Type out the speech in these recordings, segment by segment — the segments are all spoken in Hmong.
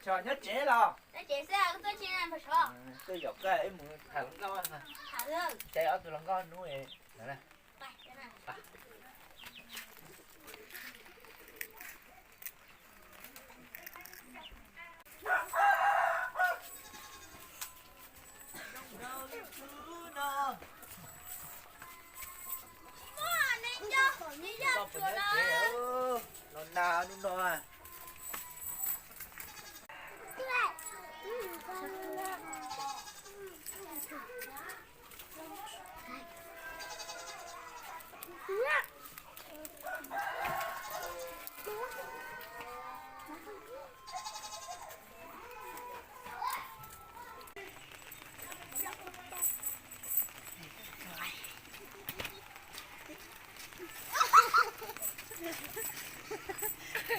Nyob tsev los? Tuaj yom koj ib mus tham hluas nkauj. Ces ob tug hluas nkauj hnub. Los nag hnub no.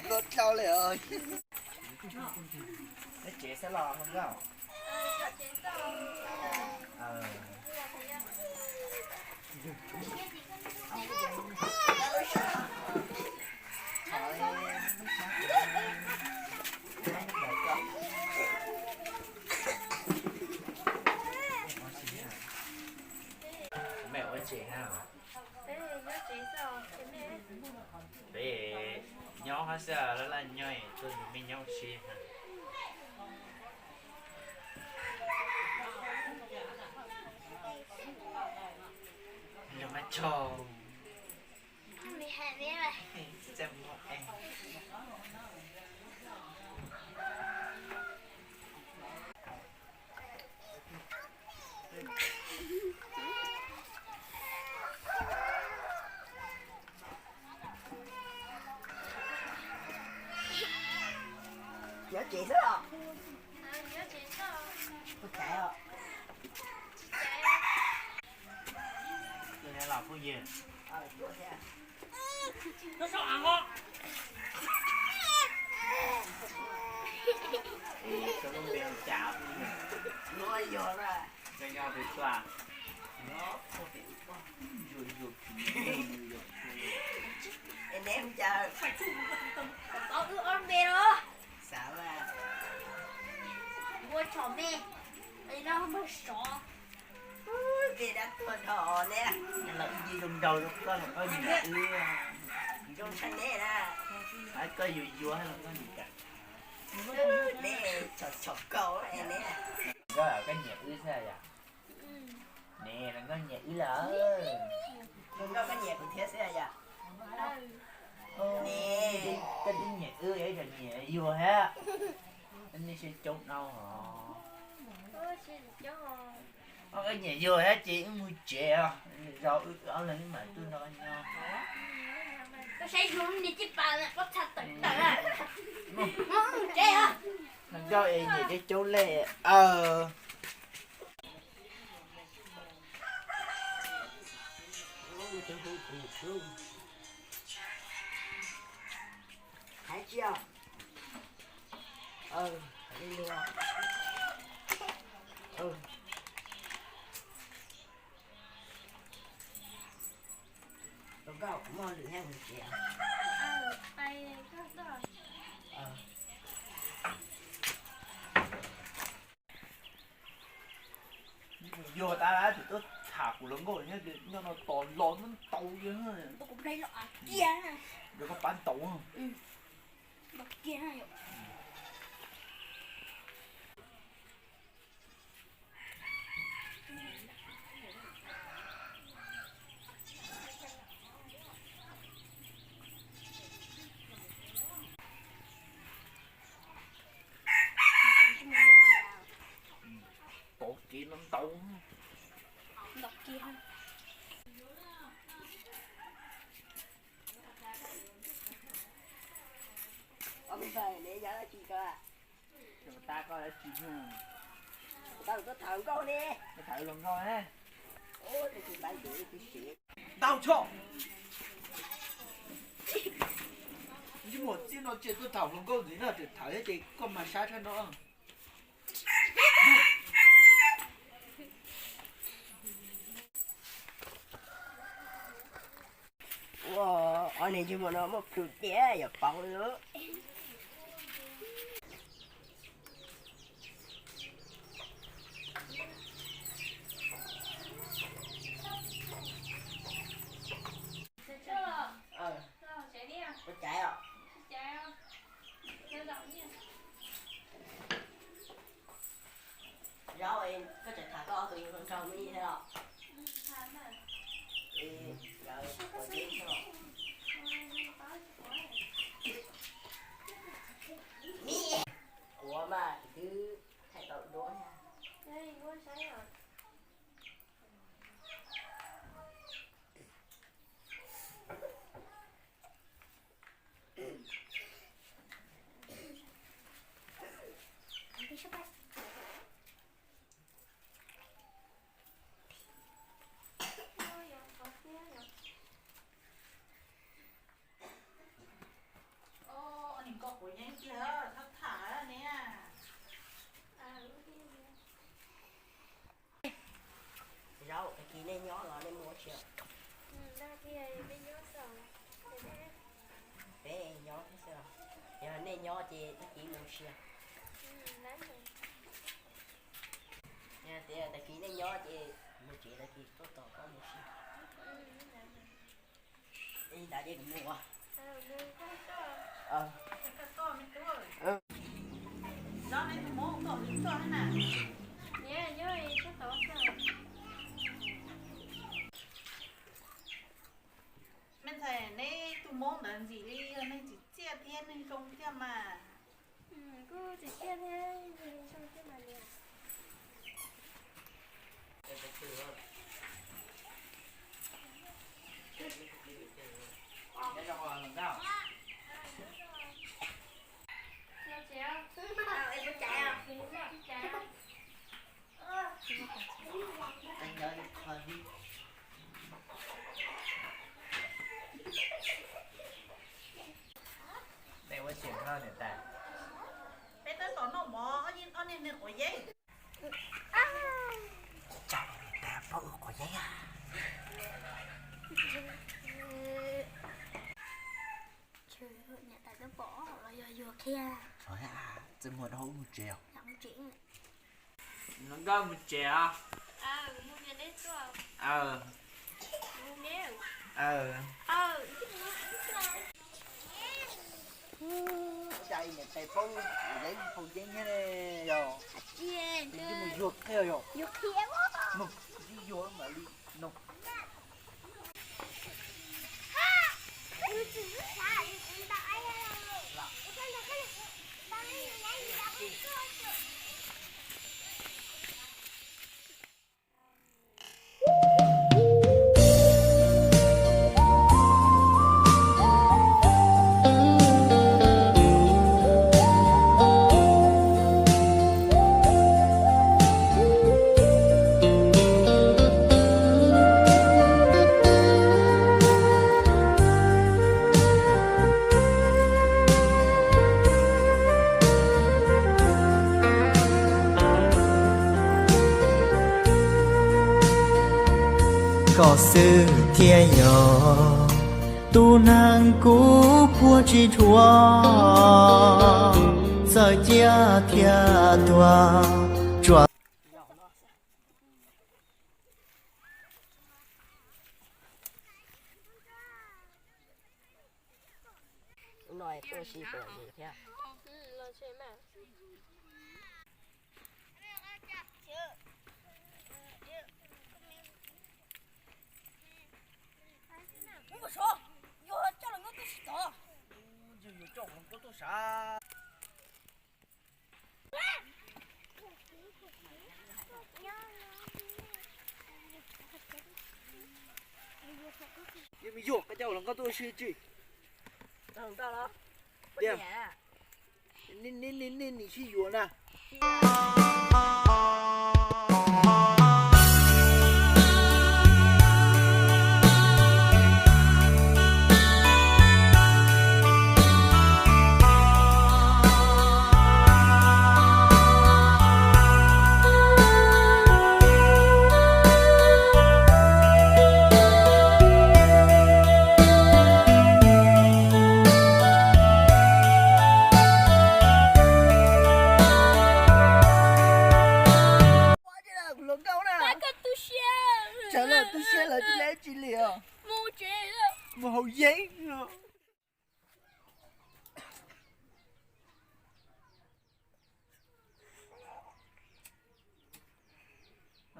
Nkauj dlhau li os. Nyob tsev xwb los nkauj? Mej ua tsev na. Peb nyob hab xwb, laj laj nyob tuaj nrug mej nyob ua si. Los mas tsaug. Nyob tsev xwb os. Ua cas os? Los phooj ywg. Ua cas phooj ywg? Zoo nyob pem tua? Zuj zus. Es neb hu cas? Tau wb ob npe los. Xav mas. Npua tshom me, no npawg Sov. Npe dab tuag dhau ne. Los wb yeej zoo nraug zoo koj los koj nyiam wb. Zoo tshaj neb na. Koj yuag yuag los koj nyiam. Neb tshom tshom koj ne. Koj, koj nyiam wb xwb yom? Ne, hluas nkauj nyiam wb lawm. Hluas nkauj koj nyiam kuv thiab xwb yom? Ne, koj twb nyiam wb, ib tsam nyiam yuag thiab. Nej sib coob dhau os. Koj nyiam yuag thiab ces wb mus tsev os, zaum wb ob leeg wb mam tuaj nrog koj nyob. Koj saib yus niag cij pas pob txha tawm tawm. Mus tsev os. Hluas nkauj es nyiam coob coob li. Hais tsis os? Li luag. Hluas nkauj, kuv muaj lwm yam mus tsev. Yuag tas lawm, tseem tuaj tham kuv hluas nkauj nyob, nyob no tos los ntau li. Yog koj pab ntaus. Pom kev no ntau. Tau tso. Ntsej muag txiab no tsis tuaj tham hluas nkauj ntxiv no, tseem tham thiab ces koj mas sab tshaj no. Ua, ob niag ntsej muag no muaj plhus tiag yog paub li. Kuv mas twb thaij tau duab. Nim koj quav yeeb tiag, thab tham niam. Zaub, tag kis nej nyob los nej mus ua tsi? Peb nyob thiab xwb. Yog nej nyob ces tag kis mus ua si. Yog tias tag kis nej nyob ces mus tsev, tag kis tuaj tos koj mus ua si. Ib ntawd ces kuv mus. Me ntxhais, neb tus Hmoob ntawd ntxim li yog neeg tsim txiaj thiab neeg zoo tiag mas. Kuj tsim txiaj thiab zoo tiag mas niam. Peb ua tseem koj niam tais. Peb tab tom noj mov, ob niag nws quav yeeb. Coj niam tais pab ua quav yeeb. Niam tais twb pom los yog yuav qhia. Txij muag rau mus tsev. Nkauj mus tsev os. Cai niam tais paub yeeb hau yeeb thiab ne yog. Mus yuag qhia yog. Mus yuag mam li no. Koj xwb thiaj yog tus neeg kuv puag tsis dhuav, txawj ciaj thiab tuag tsuas. Ub no tuaj si pem yus thiab. Yus coj hluas nkauj tuaj sav. Yog me nyuam, koj coj hluas nkauj tuaj ua si tsi? Nej nim sib yuav na. Hluas nkauj na. Tsam no tu siab lawm tsis lab tsi li os. Mus haus yeeb os.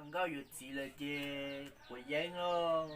Nkauj yuav txiv lawm ces puas yeeb lauj?